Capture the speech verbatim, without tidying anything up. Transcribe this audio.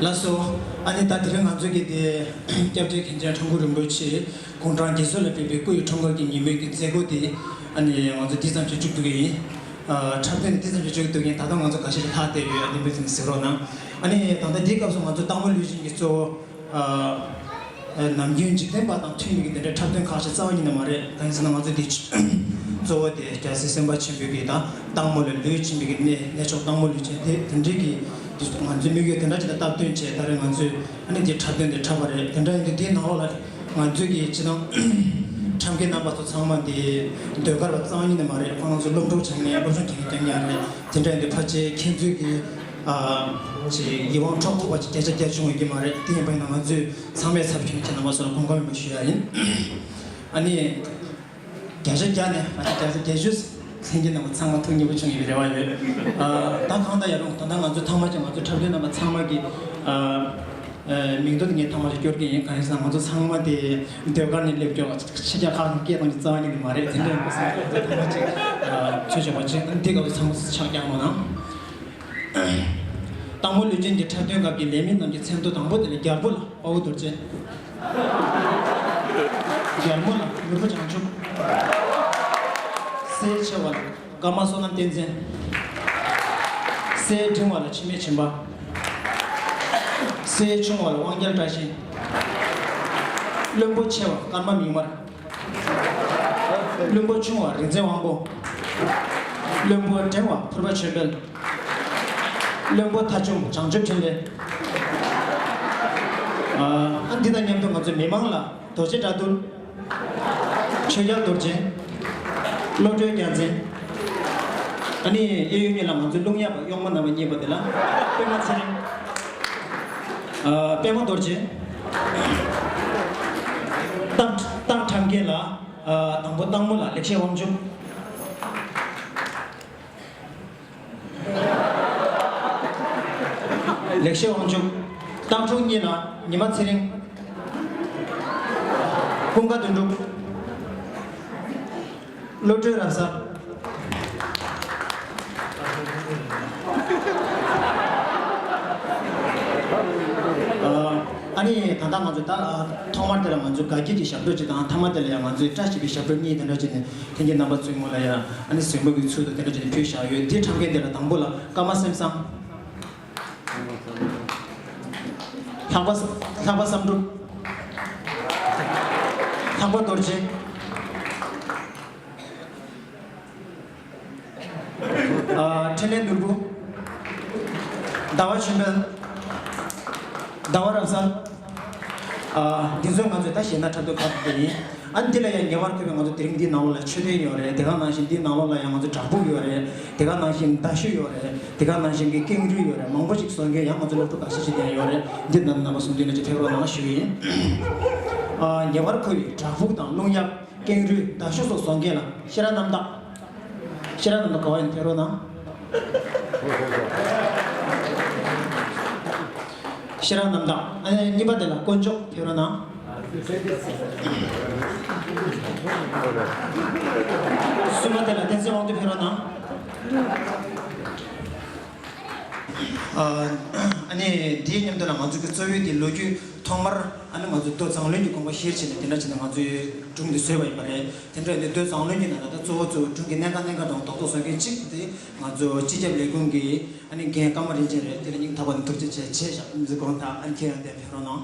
ལགས་སོ། ཨ་ནི་ད་དེ་རིང་ང་ཚོ་གི་དེ་སྐྱབས་རྗེ་མཁན་ཆེན་ཁྲ་འགུ་རིན་པོ་ཆེ་དགུང་གྲངས་བརྒྱད་ཅུ་ལ་ཕེབས་པའི་སྐུ་ཡི་འཁྲུངས་སྐར་གྱི་ཉིན་མོའི་གི་མཛད་སྒོ་དེ་ཨ་ནི་ང་ཚོ་འདི་ཙམ་གྱིས་མཇུག་བསྡུ་གི་ཡིན། ཨ། འཁྲབ་སྟོན་འདི་ཙམ་གྱིས་མཇུག་བསྡུ་གི་ཡིན། ད་ལྟ་ང་ཚོ་འགའ་ཤས་ལྷག་བསྡད་ཡོད། ཨ་ནི་མི་ཚང་གཟིགས་རོགས་གནང་། ཨ་ནི་ད་ལྟ་འདིའི་སྐབས་སུ་ང་ཚོ་སྟག་མོ་ལུས་སྦྱིན་གྱི་གཙོ་བོ་ཨ། ནམ་རྒྱུན་འཇིག་རྟེན་པ་དང་མཐུན་པའི་གི་དེ་འདྲའི་འཁྲབ་སྟོན་ཁག་ཅིག་རྩ་བ་ཉིད་ནས་མ་རེད། གང་ཡིན་ཟེར་ན་ང་ཚོ་འདི་གཙོ་བོ་དེ་རྒྱལ་སྲས་སེམས་དཔའ་ཆེན་པོའི་གི་དང་སྟག་མོ་ལ་ལུས་སྦྱིན་པའི་གི་གནས་གནས་མཆོག་སྟག་མོ་ལུས་སྦྱིན་དེ་དེ་འདྲའི་གི་ང་ཚོའི་དམིགས་ཡུལ་དེ་འདྲ་ཅིག་ལ་སྟབས་བསྟུན་བྱས་ད་རེས་ང་ཚོས་ཨ་ནི་འདི་འཁྲབ་སྟོན་དེ་འཁྲབ་པ་རེད། དེ་འདྲ་ཡིན་དུས་འདིའི་ནང་ལོགས་ལ་ང་ཚོའི་གི་སྤྱི་བཏང་འཁྲབ་མཁན་རྣམ་པ་ཚོ་ཚང་མ་འདི་ཟློས་གར་བ་རྩ་བ་ཉིད་ནས་མ་རེད། ཁོང་རྣམ་ཚོ་སློབ་ཕྲུག་སྦྱངས་མཁན་སློབ་སྦྱོང་བྱེད་མཁན་རྐྱང་རྐྱང་རེད། དེ་འདྲ་ཡིན་དུས་ཕལ་ཆེར་ཁྱེད་ཚོའི་གི་ཨ། ཅིག་ཡིད་དབང་འཕྲོག་ཐུབ་པ་ཅིག་བརྒྱ་ཆ་བརྒྱ་བྱུང་ཡོད་ཀྱི་མ་རེད། དེ་ཡིན་པ་ཡིན་ན་ང་ཚོས་ཚང་མས་ཚབ་མཁན་ཁྱེད་རྣམ་པ་ཚོ་ལ་དགོངས་པ་མེད་པ་ཞུ་ཡ་ཡིན། ཨ་ནི། བརྒྱ་ཆ་བརྒྱ་ནས་ང་ཚོ་བརྒྱ་ཆ་བརྒྱད་ཅུ་ལྷན་རྒྱས་རྣམ་པ་ཚང་མ་ཐུགས་མཉེས་པོ་བྱུང་ཡོད་པའི་རེ་བ་ཡོད། ཨ། ད་གང་ལྟར་ཡང་རུང་ད་ལྟ་ང་ཚོ་ཐོག་མ་ཅིག་ང་ཚོ་འཁྲབ་སྟོན་རྣམ་པ་ཚང་མ་གི། ཨ། ཨ། མིང་ཐོ་དེ་ངས་ཐོག་མ་ཅིག་སྐྱོར་གྱི་ཡིན། གང་ཡིན་ཟེར་ན་ང་ཚོ་ཚང་མ་དེ་ཟློས་གར་ནས་སླེབས་ཀྱོག་ཕྱི་རྒྱལ་ཁག་ནས་སྐད་གཏོང་རྒྱུ་རྩ་བ་ཉིད་ནས་མ་རེད། དེ་འདྲ་ཡིན་པ་སོང་ང་ཚོ་ཐོག་མ་ཅིག་ཨ། ཆོས་བྱ་བ་ཅིག་འདི་ག་ཚོ་ཚང་མ་ཕྱག་རྒྱག་གནང་ན། དང་པོ་ལུས་ཅན་གྱི་འཁྲབ་སྟོན་སྐབས་ཀྱི་ལས་མི་རྣམས་ཀྱི་མཚན་ཐོ། དང་པོ་དེ་ལ་རྒྱལ་པོ་ལ་དཔའ་བོ་རྡོ་རྗེ། རྒྱལ་མོ་ལ་མྱུར་བུ་བྱང་ཆུབ། སྲས་ཆེ་བ་ལ་ཀརྨ་བསོད་ནམས་བསྟན་འཛིན། སྲས་འབྲིང་བ་ལ་འཆི་མེད་སྦྱིན་པ། སྲས་ཆུང་བ་ལ་དབང་རྒྱལ་བཀྲ་ཤིས། བློན་པོ་ཆེ་བ་ཀརྨ་མིག་དམར། བློན་པོ་ཆུང་བ་རིག་འཛིན་དབང་པོ། བློན་པོ་འབྲིང་བ་ཕུར་པ་ཆོས་འཕེལ། བློན་པོ་ཐ་ཆུང་བྱང་ཆུབ་འཕྲིན་ལས། ཨ། འདི་དང་མཉམ་དུ་ང་ཚོའི་མི་མང་ལ་རྡོ་རྗེ་དགྲ་འདུལ། ཆོས་རྒྱལ་རྡོ་རྗེ། བློ་གྲོས་རྒྱལ་མཚན། ཨ་ནི་གཡས་གཡོན་གཉིས་ལ་ང་ཚོའི་རླུང་གཡབ་པ་གཡོག་མོ་རྣམ་པ་གཉིས་པ་དེ་ལ་པད་མ་ཚེ་རིང་། ཨ། པད་མ་རྡོ་རྗེ། སྟག་སྟག་ཁྲམ་རྒན་ལ། ཨ། དང་པོ་སྟག་མོ་ལ་ལེགས་བཤད་དབང་ཕྱུག། ལེགས་བཤད་དབང་ཕྱུག། སྟག་ཕྲུག་གཉིས་ལ་ཉི་མ་ཚེ་རིང་། ཀུན་དགའ་དོན་གྲུབ། བློ་གྲོས་རབ་གསལ། ཨ་ནི་ད་ལྟ་ང་ཚོ་ད་ཐོག་མར་དེ་ལ་ང་ཚོས་དགའ་སྐྱིད་ཀྱི་ཞབས་བྲོ་གཅིག་དང་། མཐའ་མ་དེ་ལ་ཡང་ང་ཚོས་བཀྲ་ཤིས་པའི་ཞབས་བྲོ་གཉིས་དེ་འདྲ་བྱས་ནས་ལྷན་རྒྱས་རྣམ་པ་ཚོའི་ངོ་ལ་ཡང་ཨ་ནི་གཟིམ་འགྲུལ་གྱི་ཚུལ་དུ་དེ་འདྲ་བྱས་ནས་ཕུལ་བཞག་ཡོད། འདི་འཁྲབ་མཁན་དེ་ལ་དང་པོ་ལ་ཀརྨ་སེམས་བཟང་། ལྷག་པ་ལྷག་པ་བསམ་གྲུབ། ལྷག་པ་རྡོ་རྗེ། ཨ། འཕྲིན་ལས་ནོར་བུ། ཟླ་བ་ཆོས་འཕེལ། ཟླ་བ་རབ་གསལ། ཨ། འདི་ཚོ་ང་ཚོས་ད་གཞས་སྣ་འཁྲབ་སྟོན་ཁག་དེ་ཡིན། ཨ། འདི་ལ་ཡང་ཉེ་བར་མཁོ་བའི་ང་ཚོ་དེ་རིང་འདིའི་ནང་ལོགས་ལ་མཆོད་རྟེན་ཡོད་རེད། དེ་ག་ནང་བཞིན་འདིའི་ནང་ལོགས་ལ་ཡང་ང་ཚོ་བྲག་ཕུག་ཡོད་རེད། དེ་ག་ནང་བཞིན་མདའ་ཤུལ་ཡོད་རེད། དེ་ག་ནང་བཞིན་གྱི་ཀེང་རུས་ཡོད་རེད། མང་པོ་ཞིག་བཟོ་མཁན་ཡང་ང་ཚོ་སློབ་ཕྲུག་ཁ་ཤས་ཤིག་ཡང་ཡོད་རེད། འདི་ནང་རྣམ་པ་གསུམ་འདི་ནས་ཅིག་ཕེབས་རོགས་གནང་ཞུ་ཡིན། ཨ། ཉེ་བར་མཁོ་བའི་བྲག་ཕུག་དང་རླུང་གཡབ། ཀེང་རུས། མདའ་ཤུལ་སོགས་བཟོ་མཁན་ལ་ཤེས་རབ་རྣམ་དག། ཤེས་རབ་རྣམ་དག་ག་བ་ཡིན་ཕེབས་རོགས་གནང་། ཤེས་རབ་རྣམ་དག། ཨ་ནི་གཉིས་པ་དེ་ལ་དཀོན་མཆོག་ཕེབས་རོགས་གནང་། གསུམ་པ་དེ་ལ་བསྟན་འཛིན་དབང་འདུས་ཕེབས་རོགས་གནང་། ཨ། ཨ་ནི་དེའི་མཉམ་དུ་ལ་ང་ཚོ་གི་གཙོ་བོའི་དེ་ལོ་རྒྱུས་ཐོག་མར་ཨ་ནི་ང་ཚོ་མདོ་མཛངས་བླུན་གྱི་དགོངས་པ་གཞིར་བྱས་ནས་དེ་འདྲ་བྱས་ནས་ང་ཚོའི་སྒྲུང་འདི་བཟོས་པ་ཡིན་པ་རེད། དེ་འདྲ་ཡིན་དུས་མདོ་མཛངས་བླུན་གྱི་ནང་ལ་ད་གཙོ་བོ་གཙོ་བོ་སྒྲུང་གི་གནད་འགག་གནད་འགག་སྒྲུང་རྡོག་རྡོག་བཟོ་མཁན་གཅིག་དེ་ང་ཚོ་སྤྱི་ཁྱབ་ལས་ཁུངས་ཀྱི་ཨ་ནི་རྒན་ཀརྨ་རིན་ཆེན་རེད། དེ་ལ་སྙིང་ཐག་པ་ནས་ཐུགས་རྗེ་ཆེ་ཆེ་ཞག་འཛུགས་དགོངས་དག། ཨ་ནི་ཁྱེད་རང་དེ་ཕེབས་རོགས་གནང་།